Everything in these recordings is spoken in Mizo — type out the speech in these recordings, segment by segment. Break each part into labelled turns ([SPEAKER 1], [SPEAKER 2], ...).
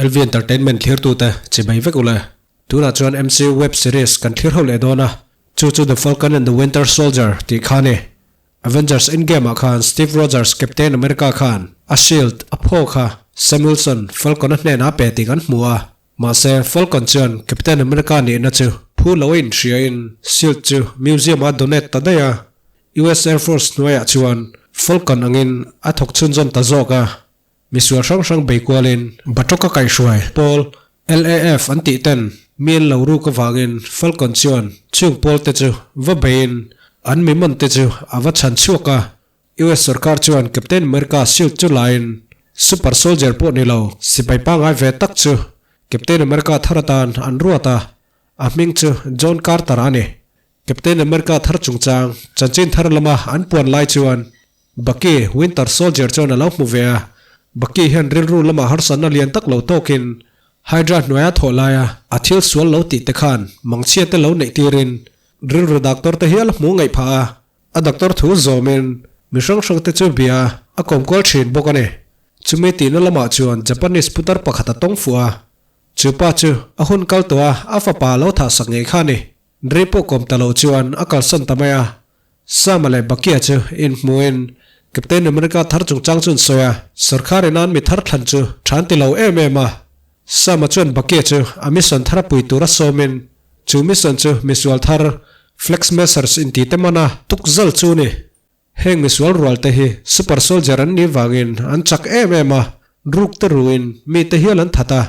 [SPEAKER 1] LV Entertainment thlirtute chibai vek ule. Tunah chuan MCU web series kan thlir ho leh dawn a, chu chu The Falcon and the Winter Soldier tih kha a ni. Avengers Endgame ah khan Steve Rogers Captain America khan a shield a phaw kha Sam Wilson Falcon a hnenah a pe tih kan hmu a, mahse Falcon chuan Captain America nihna chu phu lo a inhriain shield chu museum ah a donate ta daih a, US Air Force hnuaiah chuan Falcon angin a thawk chhunzawm ta zawk a. Misual hrang hrang bei kualin Baṭawka kaihhruai pawl LAF an tih ten mi an lo ruk avangin Falcon chuan chung pawl te chu va beiin an mi man te chu a va chhan chhuak a. US sorkar chuan Captain America shield chu laiin Super Soldier pawh ni lo sipai pangngai ve tak chu Captain America thar atan an ruat a, a hming chu John Carter a ni. Captain America thar chungchang chanchin thar lama an puan lai chuan Bucky, Winter Soldier chuan a lo hmu ve a, Bucky hian rilru lamah harsatna lian tak lo tawkin Hydra hnuaia thawh laia a thil sual lo tih te khan mangchhia te lo neih tirin rilru doctor te hial a hmu ngaih phah a, a doctor thu zawmin mi hrang hrang te chu bia a kawm kual thin bawk a ni. Chumi tihna lamah chuan Japanese putar pakhat a tawng fuh a, chu pa chu a hun kal tawh a a fapa a lo thah sak ngei kha a ni. Ri pawh kawm ta lo chuan a kalsan ta mai a, Sama leh Bucky-a chu inhmuhin Captain America thar chungchang chu an sawi a, sorkar in an mi thar thlan chu tha an ti lo em em a. Sama chuan Bucky-a chu a mission thar a pui tura sawmin chu mission chu misual thar Flex Messers inti te mana tuk zal chu ni. Heng misual rual te hi super soldier an nih vangin an chak em em a, ruk te ruin mi te hial an that a,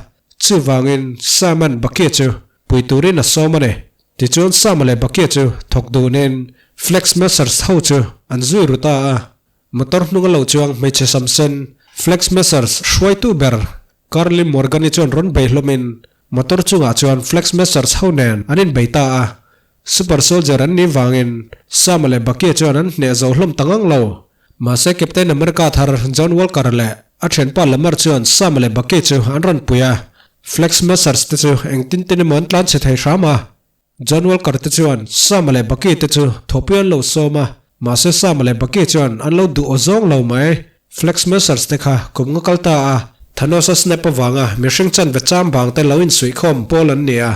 [SPEAKER 1] chuvangin Sam-a'n Bucky-a chu pui turin a sawm a ni. Tichuan Sama leh Bucky chu thawk duhnin Flex Messers ho chu an zui ru ta a. Motor hnung a lo chuang hmeichhe samsen Flex Messers hruaitu ber Carly Morgan-i chuan rawn bei hlawmin motor chungah chuan Flex Messers ho nen an inbei ta a. Super Soldier an nih vangin Sama leh Bucky chuan an hneh zo hlawm ta ngang lo. Mahse Captain America thar John Walker leh a thianpa Lamar chuan Sam leh Bucky chu an rawn pui a, Flex Messers te chu engtin tin emaw an tlan chhe thei hram a. John Walker te chuan Sam leh Bucky te chu thawhpui an lo sawm a, mahse Sam leh Bucky chuan an lo duh aw zawng lo mai. Flex Messers te kha kum nga kal ta a, Thanos a snap avanga mihring chanve cham bang te lo insuihkhawm pawl an ni a.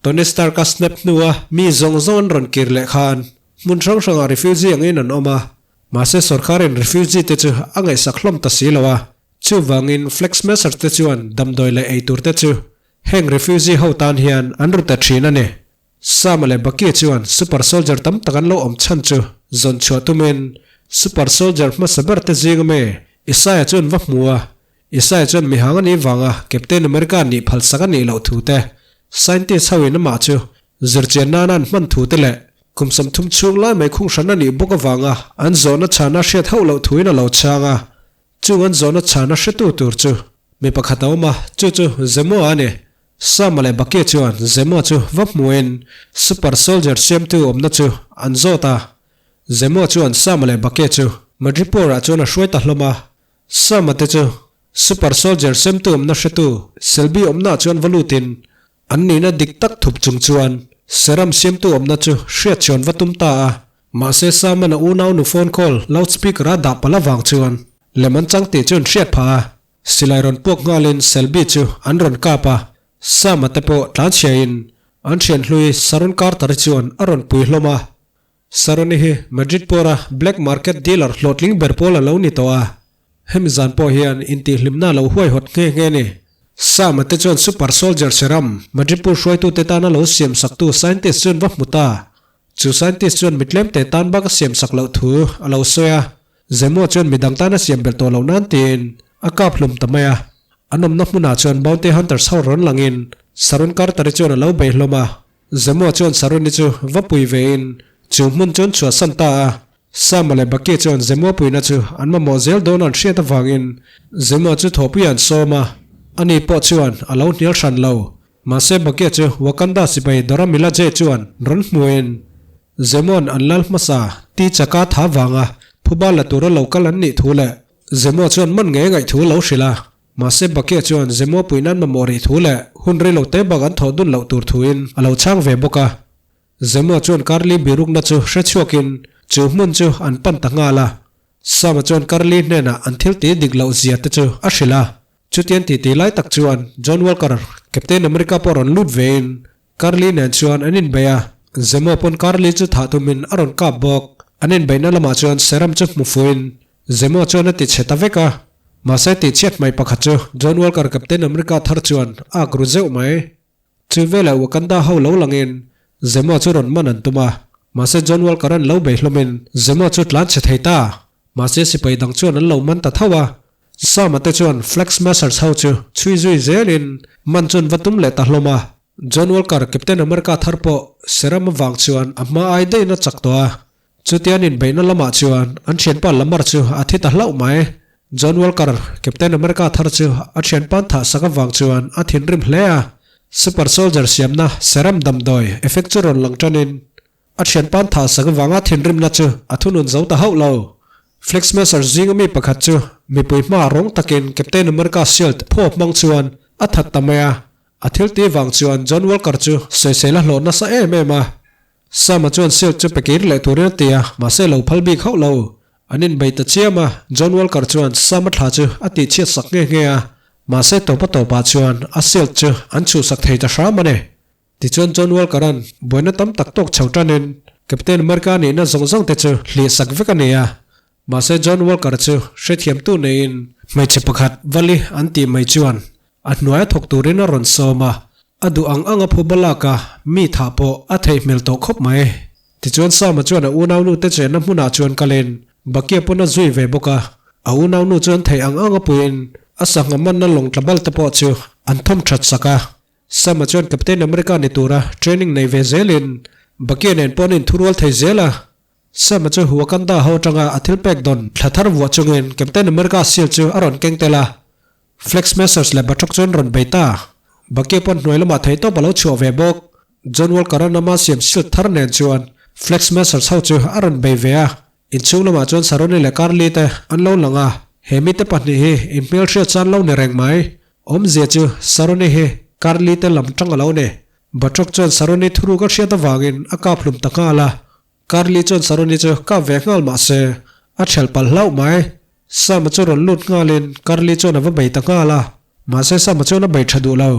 [SPEAKER 1] Tony Stark a snap hnua mi zawng zawng an rawn kir leh khan hmun hrang hrangah refugee angin an awm a, Mahse sorkarin refugee te chu a ngaihsak hlawm ta si lo a, chuvangin Flex Messers te chuan damdawi leh eitur te chu heng refugee ho tan hian an ru ta thin a ni. Sama leh Bucky chuan super soldier tam tak an lo awm chhan chu zawn chhuah tumin super soldier hmasa ber te zing ami Isaiah chu an va hmu a, Isaiah chuan mihang a nih vanga Captain America nih phalsak a nih loh thu te, scientist ho in amah chu zirchian nana an hman thu te leh Kum 30 chhung lai mai khung hran a nih bawk avanga an zawhna chhana hriat hauh loh thuin a lo chhang a, chung an zawhna chhana hretu tur chu mi pakhat a awm a, chu chu Zemoa a ni. Sama leh Bucky chuan Zemoa chu va hmuhin Super Soldier siamtu awmna chu an zawt a, Zemoa chuan Sama leh Bucky chu Madripoor-ah chuan a hruai ta hlawm a, Sama te chu Super Soldier siamtu awmna hretu Selby awmnaah chuan va lutin An nihna dik tak thup chung chuan Seram siamtu awmna chu hriat chhuan va tum ta a, mahse Saman a unau nu phone call loudspeaker a dah palh avang chuan lem an chang tih chu an hriat phah a, silai rawn puak nghalin Selby chu an rawn kap a, Sama te pawh tlanchhiain an thian hlui Saron Carter-i chuan a rawn pui hlawm a. Saroni hi Madrid pawra black market dealer hlawhtling ber pawl a lo ni tawh a, hemi zan pawh hian intihhlimna a lo huaihawt nghe nghe a ni. Sama te chuan super soldier serum Madripur hruaitute tana lo siamsaktu scientist chuan va hmu ta. Chu scientist chuan mitlemte tan bak a siamsak loh thu a lo sawi a, Zemo chuan midang tana siam belh tawh loh nan tiin a kap hlum ta mai a. An awmna hmunah chuan bounty hunters ho rawn langin Saron Carter-i chuan a lo bei hlawm a. Zemua chuan Saruni chu va pui vein chu hmun chu an chhuahsan ta a. Sama leh Bucky chuan Zemua puina chu an mamawh zel dawn an hriat avangin Zemua chu thawhpui an sawm a, ani pawh chuan a lo hnial hran lo. Mahse Bucky chu Wakanda sipai Dora Milaje chuan rawn hmuin Zemua'n an lal hmasa ti chaka tha vanga phuba la tura lo kal an nih thu leh Zemua chuan man ngei ngaih thu lo hrilh a. Mahse Bucky chuan Zemo pui nan mamawh rih thu leh hun rei lo te bak an thawh dun loh tur thuin a lo chhang ve bawk a. Zemo chuan Carly birukna chu hre chhuakin chu hmun chu an pan ta nghal a. Sama chuan Carly hnenah an thil tih dik loh zia te chu a hrilh a. Chutian titi lai tak chuan John Walker, Captain America pawh rawn lut vein Karli nen chuan an inbei a, Zemo pawn Karli chu thah tumin a rawn kap bawk. An inbeihna lamah chuan Seram chu hmu fuin Zemo chuan a ti chhe ta vek a. Mahse tihchhiat hmai pakhat chu John Walker Captain America thar chuan a ak ru zeuh mai. Chu velah Wakanda ho lo langin Zemo chu rawn man an tum a, mahse John Walker an lo bei hlawmin Zemo chu tlan chhe thei ta. Mahse sipai dang chuan an lo man ta tho a, Sama te chuan Flag Smashers ho chu chhui zui zelin man chuan va tum leh ta hlawm a. John Walker Captain America thar pawh Seram avang chuan a hma ai daihin a chak tawh a, Chutian inbeihna lamah chuan an thianpa Lamar chu a thi ta hlauh mai. John Walker, Captain America thar chu a thianpa'n thah sak avang chuan a thinrim hle a. Super Soldier siamna serum damdawi effect chu rawn lang tanin a thianpa'n thah sak avanga thinrimna chu a thunun zo ta hauh lo. Flag Smasher zinga mi pakhat chu mipui hma rawng takin Captain America shield phaw hmang chuan a that ta mai a. A thil tih vang chuan John Walker chu sawisel a hlawh nasa em em a. Sama chuan shield chu pe kir leh turin a ti a, mahse lo phal bik hauh lo. An inbei ta chiam a, John Walker chuan Sama thla chu a tihchhiat sak nghe nghe a, mahse tawpa tawpah chuan a shield chu an chhuhsak thei ta hram a ni. Tichuan John Walker-a'n buaina tam tak tawk chho tanin Captain America nihna zawng zawng te chu hlih sak vek a ni a, mahse John Walker chu hrethiamtu neiin hmeichhe pakhat Vali an tih mai chuan A hnuaia thawk turin a rawn sawm a, a duh ang ang a phu balak a, mi thah pawh a theih hmel tawh khawp mai. Tichuan Sama chuan a unaunu te chenna hmunah chuan kalin Bakia pawn a zui ve bawk a, a unaunu chuan theih ang ang a puiin a sangha manna lawng tla bal te pawh chu an thawm that sak a. Sama chuan Captain America ni tura training nei ve zelin Bakia nen pawh an inthurual thei zel a. Sama chu Wakanda ho atanga a thil pek dawn thla thar vuah chungin Captain America shield chu a rawn keng tel a. Flag Smashers leh Bathok chuan rawn bei ta. Bucky pawn hnuai lamah theihtawp a lo chhuah ve bawk. John Walker-a nama siam shield thar nen chuan Flag Smashers ho chu a rawn bei ve a. Inchhung lamah chuan Saroni leh Carly te an lo lang a. He mite pahnih hi inhmelhriat chuan lo ni reng mai. Awmzia chu Saroni hi Carly te lam tang a lo ni. Bathok chuan Saroni thuruk a hriat avangin a kap hlum ta nghal a. Carly chuan Saroni chu kap ve nghal mah se, a ṭhelh palh hlauh mai. Sama chu rawn lut nghalin Carly chuan a va bei ta nghal a, mahse Sama chuan a bei ṭha duh lo.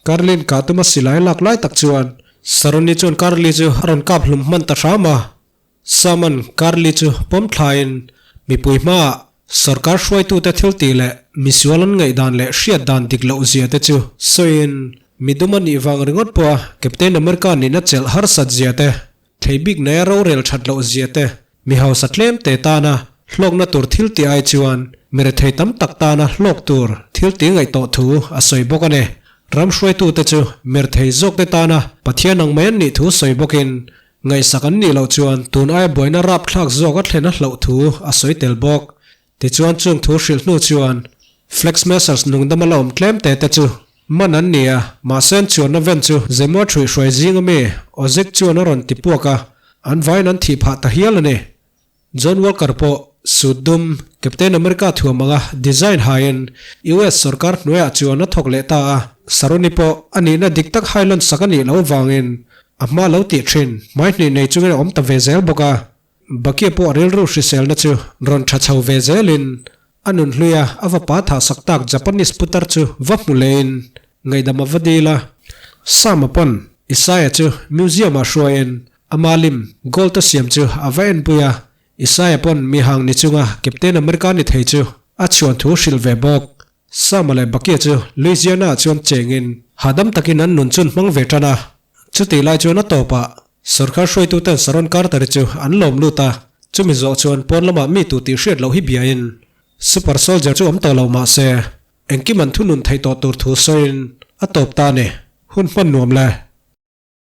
[SPEAKER 1] Carly'n kah tuma silai lak lai tak chuan Saroni chuan Carly chu a rawn kap hlum hman ta hram a. Sama'n Carly chu pawm thlaiin mipui hmaah sorkar hruaitute thil tih leh misual an ngaihdan leh hriat dan dik loh zia te chu sawiin midum a nih vang ringawt pawha Captain America nihna chelh harsat zia te Thei bik nei a rorel that loh zia te, mi hausa tlem te tana hlawkna tur thil tih ai chuan mi rethei tam tak tana hlawk tur thil tih ngaih tawh thu a sawi bawk a ni. Ram hruaitute chu mi rethei zawk te tana Pathian ang mai an nih thu sawi bawkin ngaihsak an nih loh chuan tun aia buaina rapthlak zawk a thlen a hlauh thu a sawi tel bawk. Tichuan chung thu hrilh hnu chuan Flag Smashers nungdama la awm tlem te te chu man an ni a, mahse an chuanna ven chu Zemua ṭhuih hruai zing ami Ozek chuan a rawn ti puak a, an vaiin an thih phah ta hial a ni. John Walker pawh suit dum Captain America thuam anga design haiin US sawrkar hnuaiah chuan a thawk leh ta a, Saroni pawh a nihna dik tak hailawn sak a nih loh avangin a hma lo tih ṭhin hmai hnih nei chungin a awm ta ve zel bawk a. Bucky pawh rilru hriselna chu rawn tha chho ve zelin a nun hluia a vapa thah sak tak Japanese putar chu va hmu lehin ngaihdam a va dil a. Sam-a pawn Isaiah chu museum-ah hruaiin ama lim gold a siam chu a va enpui a, Isaiah pawn mi hang ni chunga Captain America ni thei chu a chhuan thu hrilh ve bawk. Sama leh Bucky chu Louisiana-ah chuan chengin hahdam takin an nun chun hmang ve tan a. Chutih lai chuan a tawpah sorkar hruaituten Saron Carter-i chu an lawm lut a, chumi zawh chuan pawn lamah mi tu tih hriat loh hi biain Super Soldier chu awm tawh lo mah se engkim an thunun theih tawh tur thu sawiin a tawp ta a ni. Hun hman nuam le.